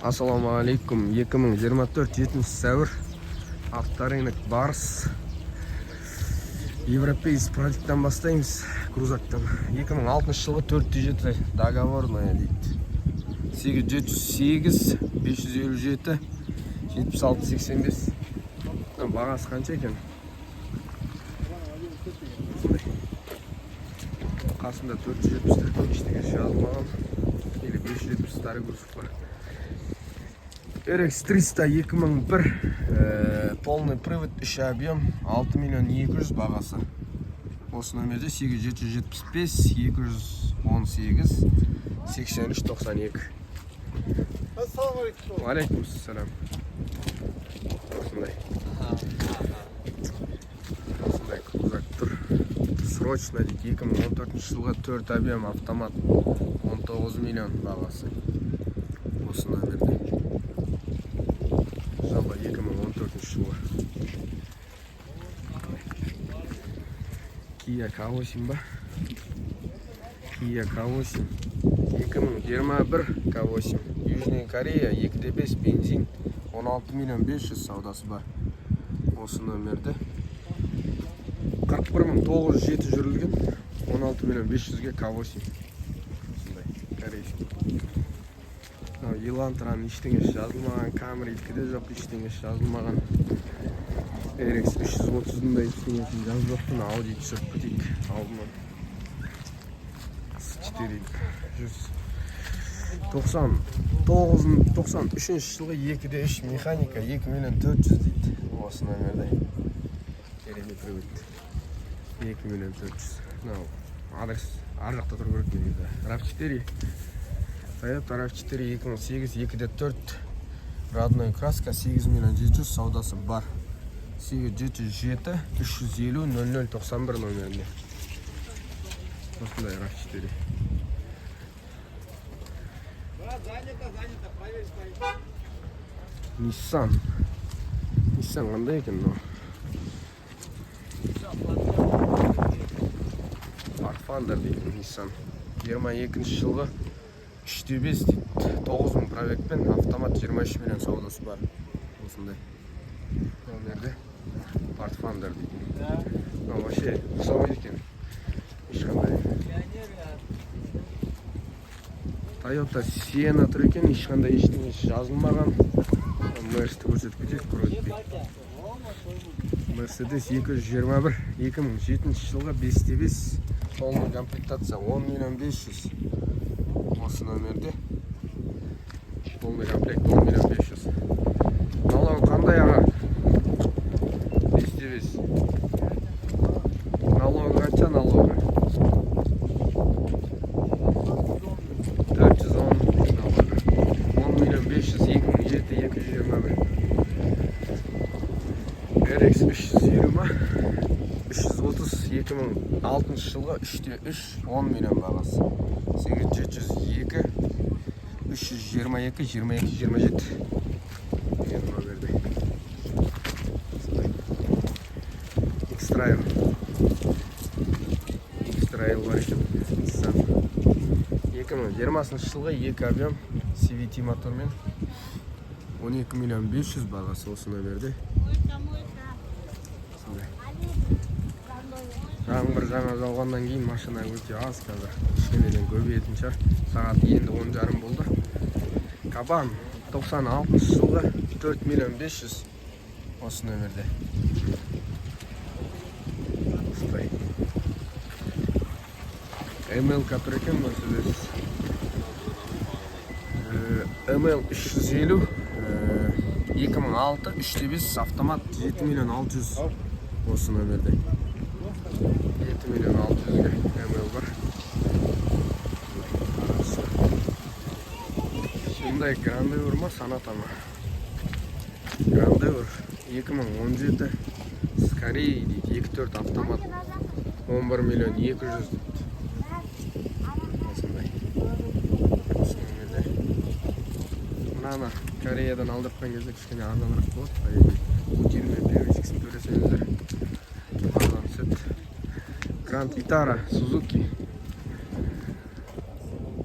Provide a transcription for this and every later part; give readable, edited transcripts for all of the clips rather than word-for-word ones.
Ассалаумағалейкум. 2024, 7 сәуір, авторынок Барыс. Европейский пробегтан бастаймыз, крузактан. 2006 жылғы, 4,7, договорная дейді. 8708 557 76 85. Мына бағасы қанша екен? Осындай. Қасында 470 ештеңе жазылмаған. Или 570, старый кузов бар. RX 300 2001, полный привод, 3 объем, 6 миллион 200 бағасы. Осы номерде 8775 218 83 92. Ассалаумағалейкум. Алейкум ассалам. Осындай. Осындай крузак тұр. Срочно дейді, 2014 жылғы, 4 объем, автомат, 19 миллион бағасы. Осы номерде. Жалпы 2014 жылғы. Kia K8 ба? Kia K8 2021, K8 Южная Корея, 2,5 бензин, 16 миллион 500, саудасы бар. Осы номерде 41 907 жүрілген, 16 миллион 500-ге K8. Осындай корейский. Мынау Елантраның ештеңесі жазылмаған, Camry де жоқ, ештеңесі жазылмаған. RX 330-дың да ештеңесін жазып жоқты. Audi түсіріп кетейік алдынан. S4 199, 93 жылғы, 2,3 механика, 2 миллион 400 дейді. Осы номерде. Передний привод. 2 миллион 400. Мынау адрес ар жақта тұру керек негізі. RAV4, Toyota RAV4 2008, 2,4, родной краска, 8 миллион 700, саудасы бар. 8707 350 00 91 номерінде. Осындай RAV4. Брат, занято, занято, проверь свои. Nissan. Nissan қандай екен мынау? Pathfinder дейтін Nissan. 22 жылғы, 3,5 дейді. 9000 пробегпен, автомат, 23 миллион, саудасы бар. Осындай. Номерде Pathfinder дейтін. Мынау вообще ұқсамайды екен. Ешқандай. Toyota Sienna тұр екен, ешқандай ештеңесі жазылмаған. Мерсті көрсетіп кетейік, құр өтпей. Mercedes 221, 2007 жылғы, 5,5, полный комплектация, 10 миллион 500. Осы номерде. Полный комплект 10 миллион 500. Налог қандай, аға? 5,5. Налогы қанша, налогы? 410 налогы. 10 миллион 500, 2007, 221. RX 320 ма? 330, 2006 жылғы, 3,3, 10 миллион бағасы. 8702 322 22 27 деген номерде. Осындай. X-Trail. X-Trail бар екен. Nissan. 2020 жылғы, 2 объем, CVT мотормен, 12 миллион 500 бағасы осы номерде. Осындай. Жаңбыр жаңа жауғаннан кейін машина өте аз қазір. Кішкенеден көбейетін шығар. Сағат енді 10:30 болды. Кабан 96 жылғы, 4 миллион 500 осы номерде. Осындай. MLK тұр екен, Mercedes. ML 350, 2006, 3,5 автомат, 7 миллион 600 осы номерде. 7 миллион 600-ге ML бар. Арасы. Hyundai Grandeur ма, Sonata ма? Grandeur 2017, с Кореи дейді, 2,4 автомат, 11 миллион 200 дейді. Осындай. Осы номерде. Мынаны Кореядан алдыртқан кезде кішкене арзанырақ болады. По идее. Утильный первичкасын төлесеңіздер, арзан түседі. Гранд Витара Сузуки.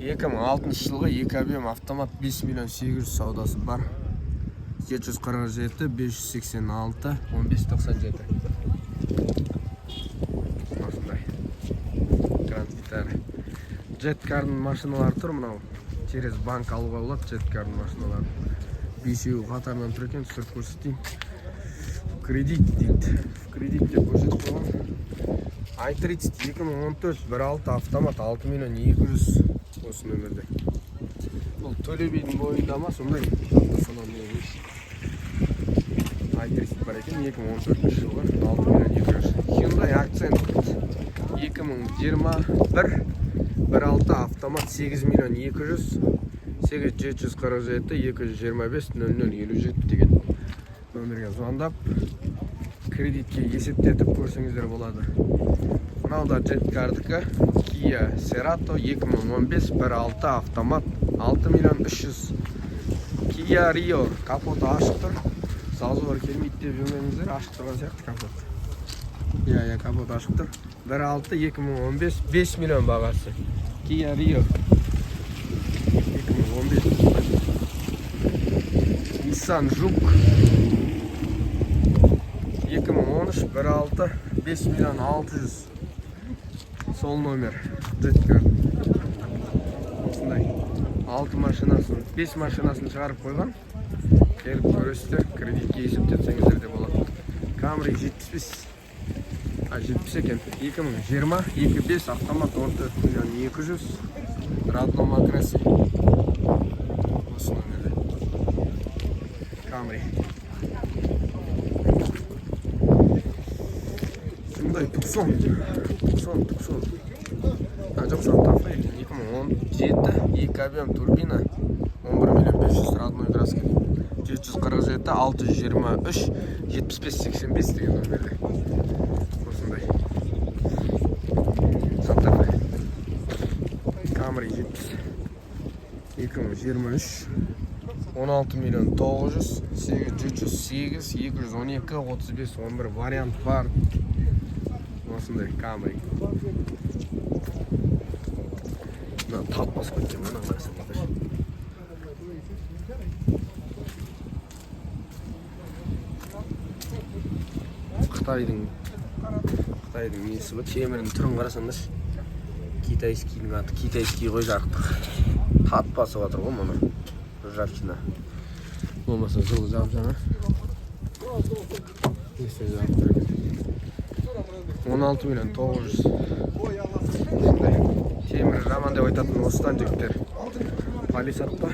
2006 жылғы 2 объем автомат 5 миллион 800, саудасы бар. 747 586 15 97. Осындай Гранд Витара. Джеткардың машиналары тұр мынау. Через банк алуға болады Джеткардың машиналарын. Бесеуі қатарынан тұр екен, түсіріп көрсетейін. В кредит дейді. В кредит деп көрсетіп қойған. i30 2014 1.6 автомат 6 миллион 200, осы нөмірде. Бұл Төле бидің бойында ма сондай автосалон не i30 бар екен, 2014 жылғы, 6 миллион 200. Hyundai Accent 2021 1.6 автомат 8 миллион 200, 8 747 225 00 57 деген номерге звондап, кредитке есептетіп көрсеңіздер болады. Мынау да Джеткардікі, Kia Cerato 2015 1.6 автомат 6 миллион 300. Kia Rio капоты ашық тұр. Зазор келмейді деп жүрмеңіздер, ашық тұрған сияқты капот. Иә, капот ашық тұр. 1.6 2015, 5 миллион бағасы. Kia Rio 2015. Nissan Juke 2013 1.6 5 миллион 600, сол номер Джеткар. Осындай 6 машинасын, 5 машинасын шығарып қойған. Келіп көресіздер, кредитке есептетсеңіздер де болады. Camry 75, а 70 екен, 2020 2.5 автомат 14 миллион 200, родном окрасе, осы номерде Camry. Hyundai Tucson, Tucson, Tucson, а жоқ, Santa Fe екен, 2017 2 объем турбина 11 миллион 500, родной краска дейді. 747 623 75 85 деген номерде осындай Santa Fe. Camry 70 2023 16 миллион 900, 8 708 212 35 11, вариант бар, осындай Camry. Мына тат басып кеткен, мына қарасаңдар. Қытайдың несі ба, темірінің түрін қарасаңдаршы. Китайскийдің аты китайский ғой, жарықтық. Тат басып жатыр ғой мұны. Ржавчина. Болмаса жылы жап жаңа. Несі жабып тұр екен. 16 миллион 900. Осындай. Темір жаман деп айтатын осыдан, жігіттер. Палисад па?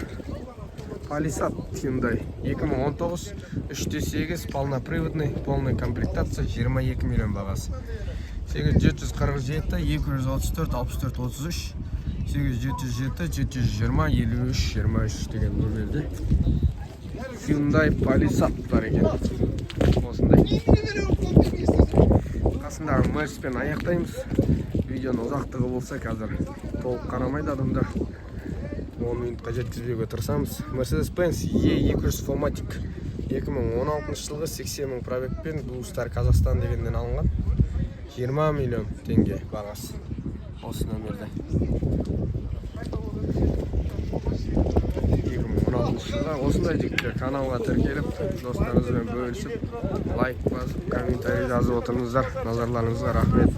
Палисад Hyundai 2019 3.8 полноприводный, полный комплектация, 22 миллион бағасы. 8747 234 64 33, 8707 720 53 23 деген номерде Hyundai Palisade бар екен. Осындай. Қасындағы Мерспен аяқтаймыз. Видеоның ұзақтығы болса, қазір толық қарамайды адамдар. 10 минутқа жеткізбеуге тырысамыз. Mercedes-Benz E200 4MATIC 2016 жылғы, 80 мың пробегпен, Blue Star Қазақстан дегеннен алынған. 20 миллион теңге бағасы. Осы номерде. 2016 жылға. Осындай, жігіттер, каналға тіркеліп, достарыңызбен бөлісіп, лайк басып, комментарий жазып отырыңыздар. Назарларыңызға рахмет.